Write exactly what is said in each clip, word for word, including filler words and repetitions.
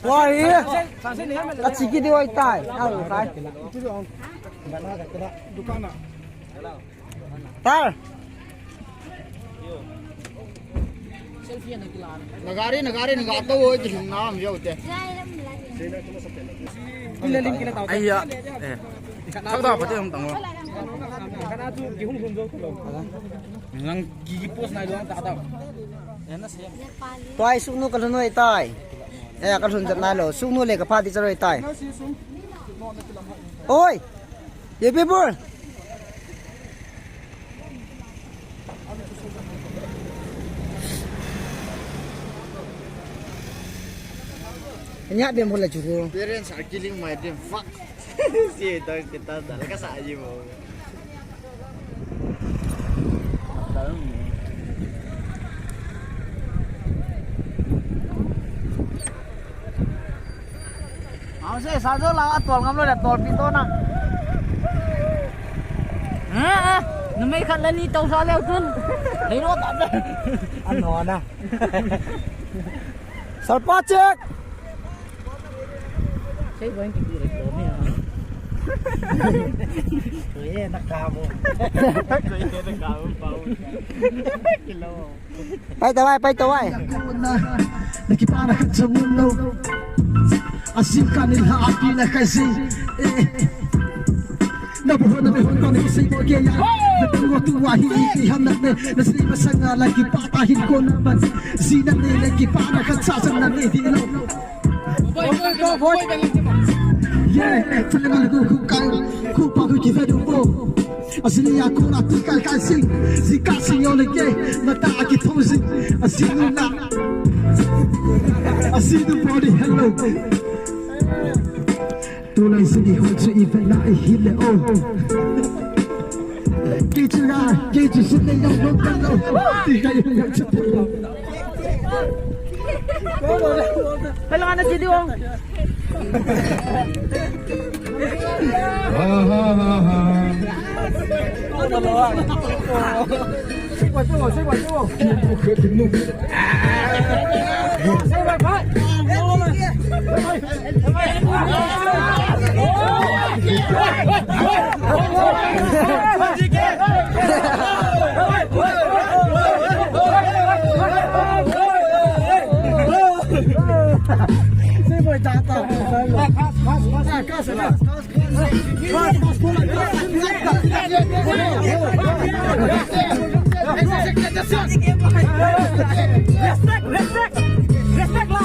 Wah, iya. Kachiki di wai tai. Ai, kai. Tar. Nagari, nagari, nagato, oi, di nam yo te. Ai ya. Eh. Thak da, pati hung tang lo. Nang gigi post nai lo, ta ta. Tuai suknu ka lhun uai tai. Eh, ka lhun jat nai lo. Suknu le ka pha di charoi tai. Oi! Ye people! Nya bem hola chuko. Parents are killing my dream. Fuck. Si, ito, kita, talaga sa aji mo. Ang si, sa jo la, atol ngam lo, atol pito na. Ah, ah, numei khat le ni tau sa leu tun. Hei no ta. Ano na. Salpa check. Sei boy ki dire ko ni. Ko ye na ka mo. Ko ye na ka mo, pau. Kilo. Pai tawai, pai tawai. Nakipana ka chamun no. Asim ka nil ha api na kasi. Eh. Na buhon, na buhon, ko ni sei mo ke ya. Na buhon tu wa hi, hi, hi, ham na ne. Na sei masanga la kipata hin ko na man. Sina ne, na kipana ka cha cha na ne di lo. Yeah, pele mal ku ku kai, ku pa ku ki ve du po. Asini ya ku na tu kai kai sing, si ka sing yo le ke, na ta ki thong sing, asini na. Asini body hello. Tu lai sini ho chu i ve na i hi le o. Ki chu na, ki chu sini le yo no ka lo. Ti kai yo chu. Hello, ana video. Respect, respect, respect la.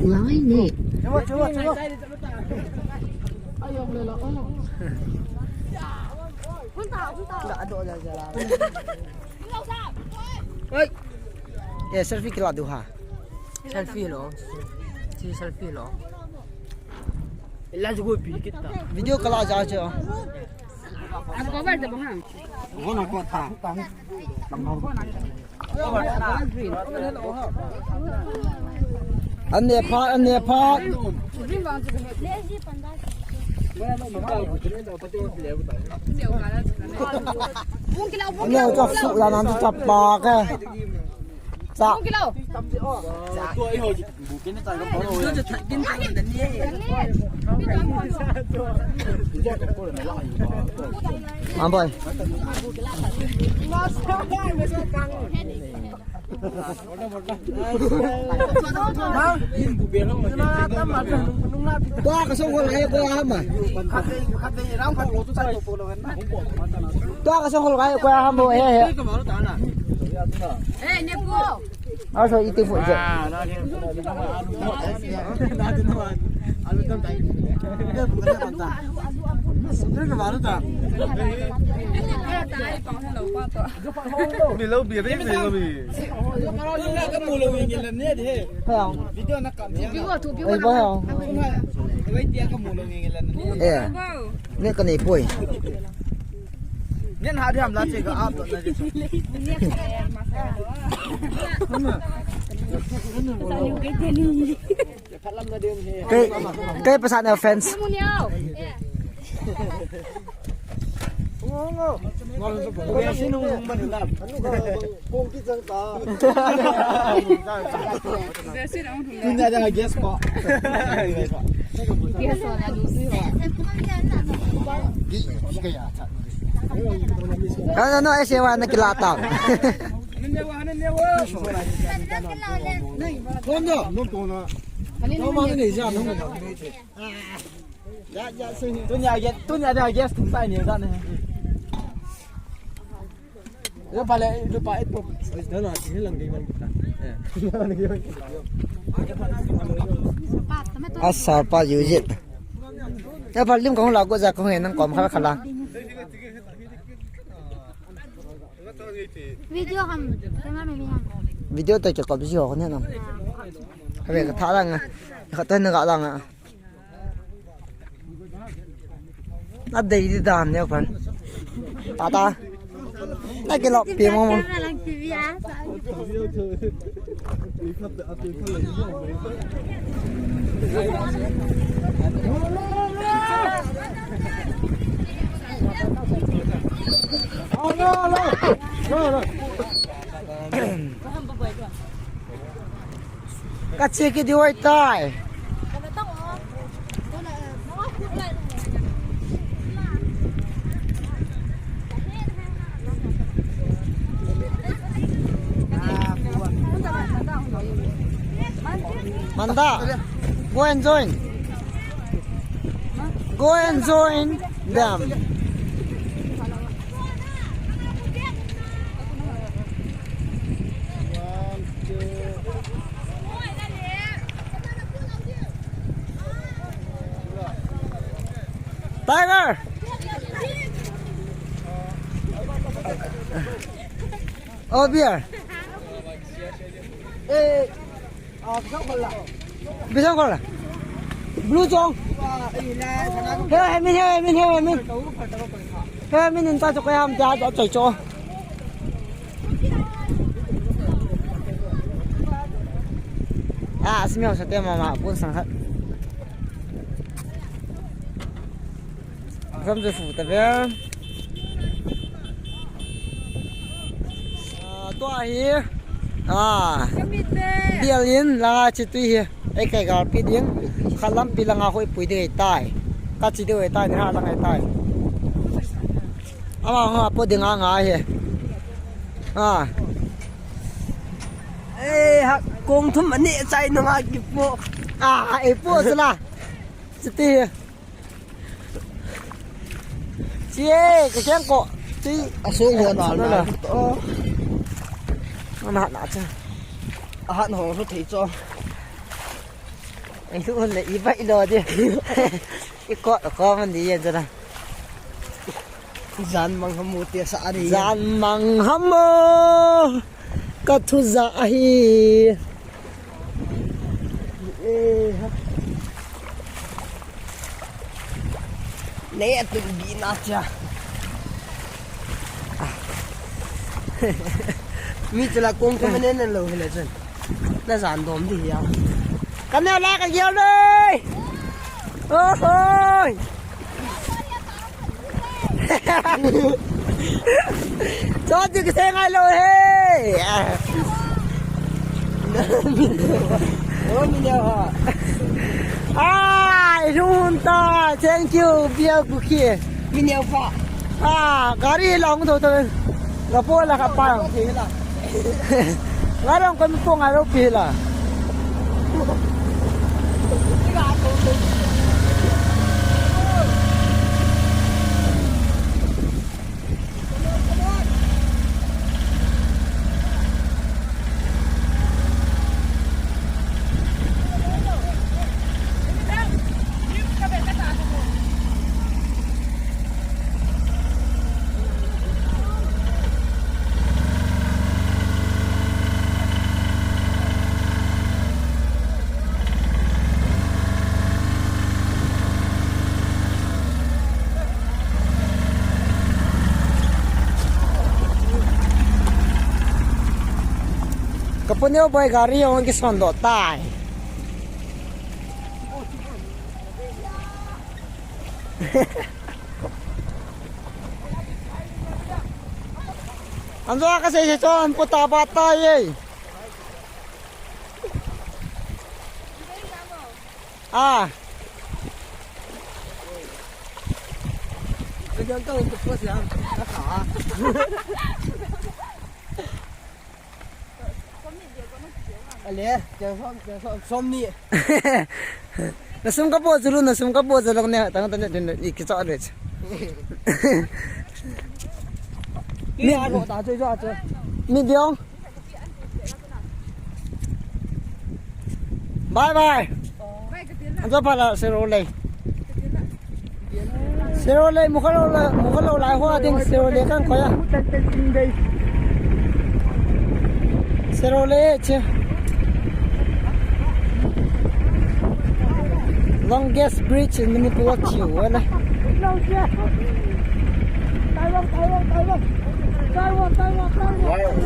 Line ni. Oi. Eh, selfie kila du ha. Selfie lo. Si selfie lo. Video kala ja che. Cover de bahang. Ane pha, ane pha. Ane ka su la nan ta pa ka. Sa. Mamboy. Tua ka song hol hai ko ama. Tua ka song hol hai ko ama he he. Eh, ne ko. Aso iti fu je. Ni lo bi ri ni lo bi. Video na kam. Video tu, video na. Eh. Ne ka nei poi. Nen ha diam la che ka ap na che. Kei, kei pasal na fans. Tunya dah guest ko. Ano, no, eh, siya na kilata. Kondo, no, kondo. No, mami ni siya, no. Tunya, tunya dah guest, tunya ni dah ni. Lu pale, lu pa itu. Dah lah, sini lang di man kita. Asa pa yujit. Ya pa lim kong lagu ja kong enang kom khala khala. Video ham, camera me ham. Video to ke ko bisi ho ne nam. Habe ka tha lang. Ka to ne ga lang. Na dei di dan ne pan. Tata. Na ke lo pi mo mo. Ka che kit diu ahitai. Manda, go and join. Go and join them. Tiger! Oh, beer. Eh. Bisang kol la. Blue chong. He, he, min, he, min, he, min. He, min, in ta chok ham, ja, ja, choi cho. Ah, simi ho sa te mama, pun sang khat. Ram je fu ta ve. Ah, tua hi. Ah. Bial in la chi tui hi. Ei kai gal pi ding. Kha lampi langa hoi pui ding tai. Ka chi ding tai ni ha lang tai. Ama ho po ding anga hi. Ah. Eh, ha kong thum ani chai no nga ki po. Ah, ei po sala. Chi ti hi. Chi e, ka keng ko. Chi. A song ho na na. Oh. Na na cha. A han ho ru thei cho. Ai lu le i bai lo de. I ko ko man di yen cha na. Jan mang ham mu te sa a ni. Jan mang ham mo. Ka thu ja ahi. Eh, ha. Nei atun bi na cha. Mi chula kong ko menen lo hile chun. Na jan dom di ya. Ka neo la ka gel dei. Ohoi. Chon chu kisei ngai lou he. Oh, mi neo ha. Ai, lhung ta. Thank you, Bia Bukhi. Mi neo pa. Ah, gari la hung to to. Ka po la ka pa. Ngarang ko mi po ngai lou pi la. Ka pu Neo boi gari jong kison doh tai. An jo ka sei sei chun pu ta ba ta ye. Ah. Ale, som, som, som ni. Na sum ka po julu, na sum ka po julu ne, tang tang ne, ni ki cha le. Ni a ro ta choi cha cha. Ni diong. Bye bye. An jo pha la Sirolei. Sirolei, Mukhalou la, Mukhalou lai hoa ding, Sirolei kan koi a. Sirolei che. Longest bridge in Manipur, kiu, wala. Where,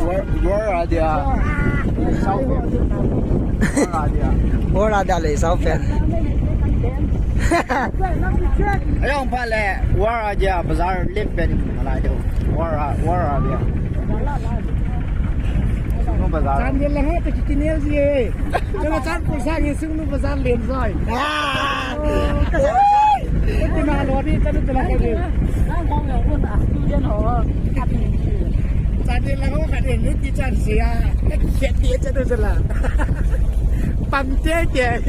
where, where are they? South Bend. Where are they? Where are they? South Bend. Ayong pale, where are they? Bazar lip pen malai do. Where are, where are they? Sungnu bazar. Chan dia lah tu kini dia. Cuma chan pusang ni Sungnu bazar lem zai. Ah. Iti na lo di tadi tu lah kau ni. Nang kau yang pun ah student ho. Tadi lah kau kadi ni di chan sia. Kiat dia chan tu lah. Pam te te.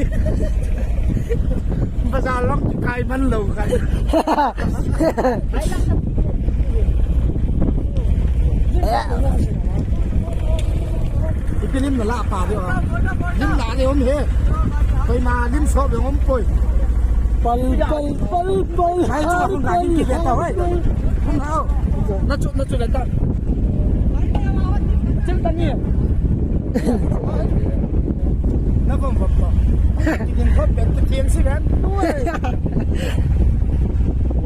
Bazar long kai man lo kan. Ipi lim na la pa de. Lim la de om he. Koi ma lim so de om koi. Pal, pal, pal, pal. Hai chu akong ka ding kibet ta hoi. Hung hao. Na chu, na chu le ta. Chim ta ni. Na bom bom bom. Kin khop bet tu tien si ben.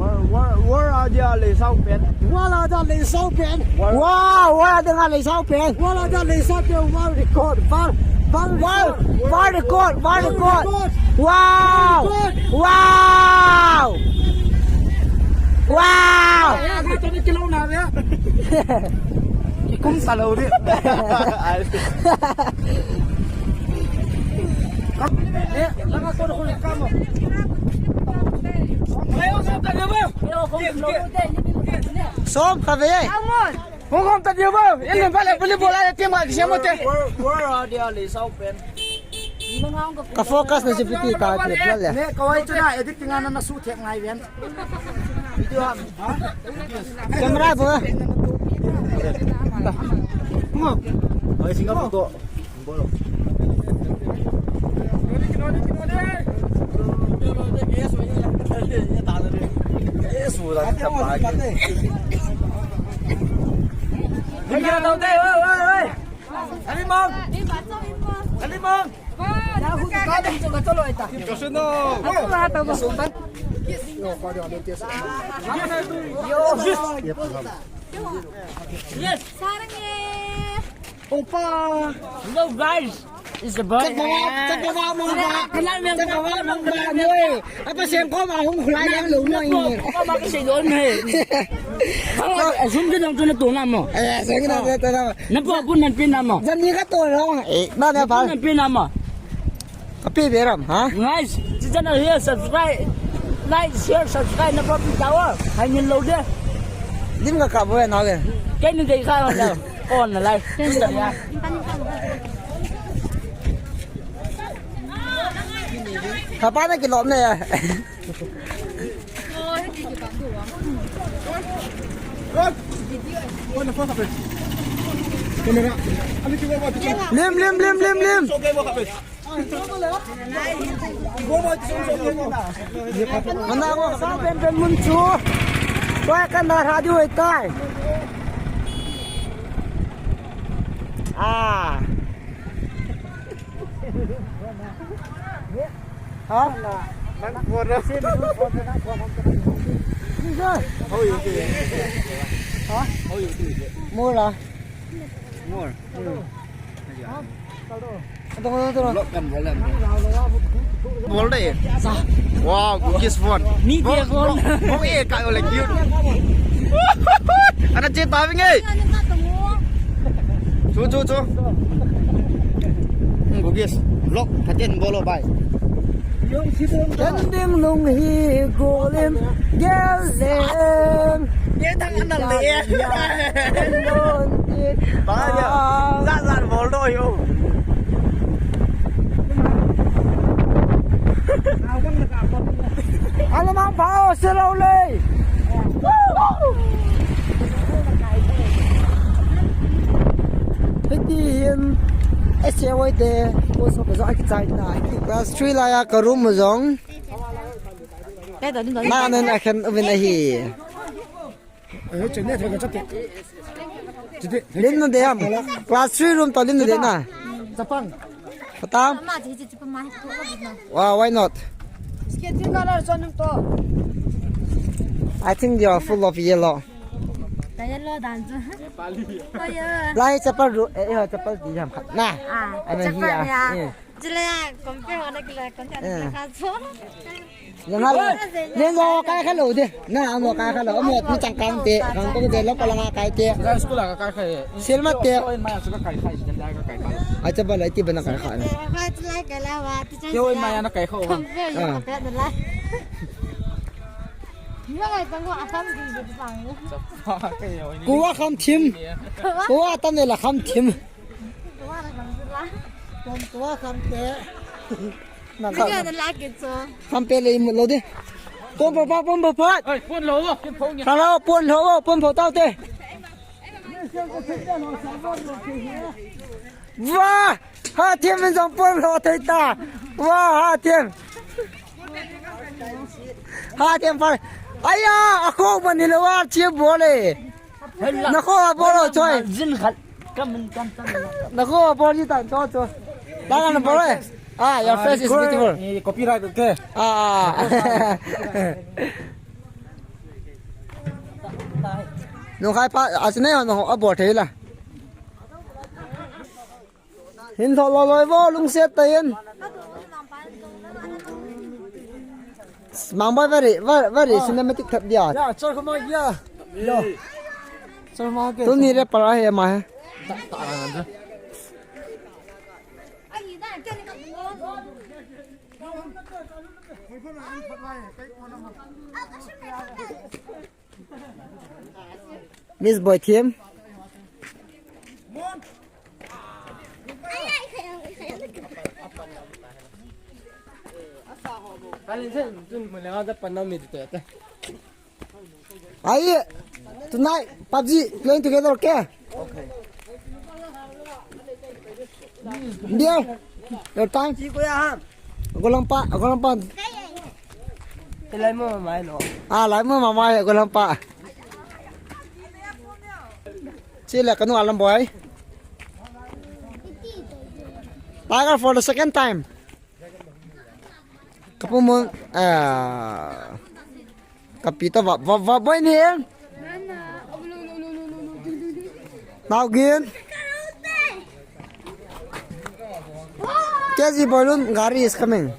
Where, where, where are they, Lei Sao Pen? Where are they, Lei Sao Pen? Where? Wow, where are they, Lei Sao Pen? Where are they, Lei Sao Pen? World record, world, world record. World record, world record. Wow! Wow! Wow! Kum sa lo di. Som kave. Hung hom ta diu bo. In ba le buli bola le team ka kisem mo te. Where, where are they, Lei Sao Pen? Ka focus na si piti ta te pla le. Ne, kawai chu na editing ana na su thek ngai ven. Video ham. Camera bo. Mo. Oi, Singapore to. Yes. Yes. Sarang ye. Opa. Hello guys. It's a boy. Chakwa, chakwa mo ba? Chakwa mo ba? Noi. Apa sengko ma hung khulai yang lo noi. Opa ma kasi doon eh. Asum din ang tunay tuna mo. Eh, sige na, na, na. Napo, pun nan pin na mo. Diyan di ka tulong. Eh, ba, ba, ba? Pun nan pin na mo. Kapi beram, ha? Guys, si channel hi subscribe, like, share, subscribe na papi tawa. Hai ngin lo de. Lim ka ka bo na ge. Kei ni dei ka lo. On na live. Kapa na kilom na ya. Lim, lim, lim, lim, lim. Mana mo sa pen pen mun chu. Koi kan da radio tai. Ah. Ha? Nang phone na. How you doing? Ha? How you doing? More la. More. Ito, ito, ito. Vlog kan bol em. Bol de. Sa. Wow, Gugis phone. Ni dia phone. Mo e ka ole cute. Ana che ta vinge. Chu, chu, chu. Hmm, Gugis. Vlog phaten bolo bhai. Kan ding lung hi golim gel leng. Ye thang ana le. Ba ya. Za za bol do yo. Alamang pao se lo le. Hiti hin, S A Y te, ko so ko so aki chai ta. Class three la ya ka room jong. Kei ta din ta. Na nan a khen uvin ahi. Eh, chenne thei ka chate. Chate. Lim na de ham. Class three room to lim na de na. Chapang. Patam. Ama chi chi chi pa ma. Wow, why not? Skin color so nung to. I think you are full of yellow. Ka yellow dan chu. Lai chapal ru, eh, eh, chapal di ham khat na. Ah, ana hi chapal a. Ya. Eh. Chule ya, compare hona kila, compare hona kila ka chu. Yang hal. Yang lo kai kha lo de. Na, amo kai kha lo. Amo ni chang kang te, kang kong te, lo ko la nga kai te. Jai school a ka kai kha e. Sel mat te. Oi, maya chu ka kai kha, jai ka kai kha. Acha ba lai ti ba na kai kha na. Ka chu lai ka la wa, ti chang. Oi, maya na kai kha wa. Compare yo ka na la. Yo lai tang ko asam di di pang. Kuwa kham thim. Kuwa tam ne la kham thim. Tua kham te. Video na la ke cho. Kham pe le imut lo de. Pon pho pho, pon pho pho. Oi, pon lo wo, pon pho nge. Hello, pon lo wo, pon pho tao te. Wah! Ha thim min jong pon lo thei ta. Wah, ha thim. Ha thim pa. Aya, a kho ban ni lo wa chi bo le. Na kho a bol o choi. Jin khat. Kam min kam tam. Na kho a bol ji tan cho cho. Dang an bol e. Ah, your face is beautiful. Eh, copyright, okay. Ah. Nung khai pa, asne ho no abol thei la. Hin tho lo loi vo, lungset ta hin. Mang bai very, very, very cinematic that dia. Ya, chor ko ma ya. Yo. Chor ma ke. Tuni re para he ma he. Miss Boy Thiem. Ai, tonight, PUBG, playing together, okay? Okay. Dear, your time. Golang pa, golang pa. Ilai mo mamai lo. Ah, lai mo mamai, golang pa. Sila kanu alam boy. Tiger for the second time. Kapu mo, ah. Kapi to va, va, va, boy ni. Nau gin. K G Boilun, gari is coming.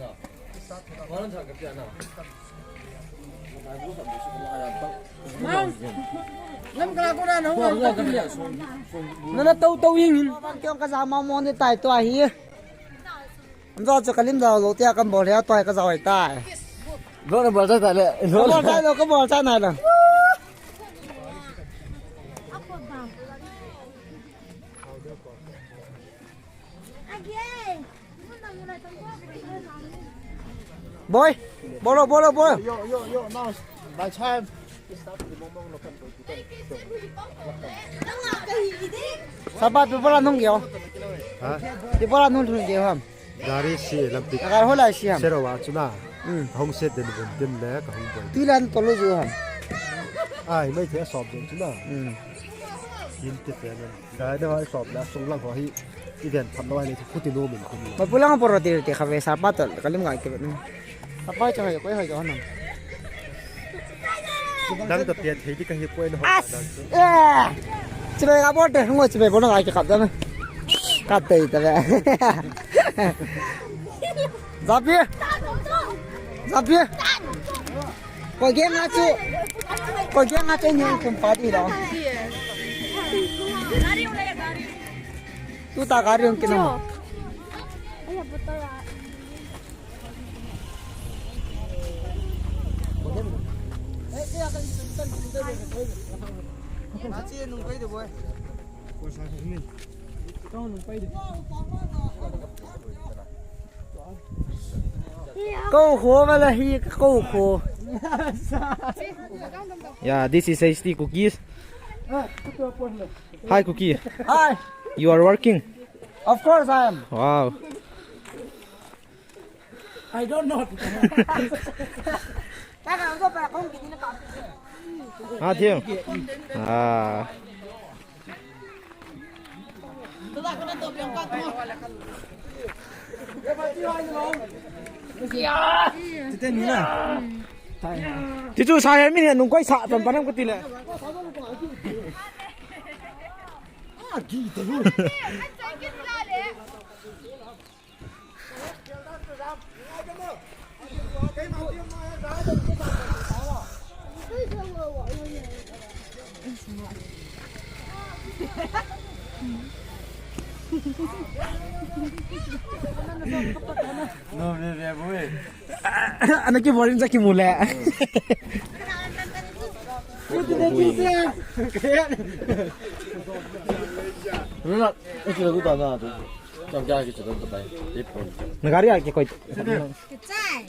Nana tau tau ing. Kyo ka jama mo ni tai to ahi. Amjo chu kalim jao lou tia kan bol hia toi ka jao tai. Lo na bol tai le. Ka bol tai lo, ka bol tai na lo. Boy, bolo, bolo, bolo. Yo, yo, yo, now it's my time. Sapa pi bola nung yo. Ha? Pi bola nung nung yo ham. Gari si lampi. Agar hola si ham. Sero wa chuna. Hmm. Hong set den den den le ka hong boy. Tuilan tolo jo ham. Ai, mai the sop den chuna. Hmm. Yin te te nan. Gari na hoi sop la sung lang ho hi. Event tham lo ai le khuti no min khun. Ma pulang poro ti te kha ve sapa to kalim ga ke. Sapa cha hai koi hai jo nam. Dang to pia thei di ka hi koi na ho. As. Dang to. Eh. Chibai ka bol te ngo chibai bol na ka kap da na. Kap te ta ve. Zapi. Zapi. Koi geng a chu. Koi geng a chu ni kum pa di lo. Tu ta gari hung kinam. Kou kho wala hi kou kho. Yeah, this is H T Cookies. Hi, Cookie. Hi. You are working? Of course I am. Wow. I don't know. Ah, thiam. Ah. Ti chu sa he mi ne nung koi sa pan pan ko ti le. No, me, me, boy. Ana ki boring sa ki mule. Runa, ito na guta na to. Tang kya ki chadon to pai. Ipon. Nagari a ki koi. Kichai.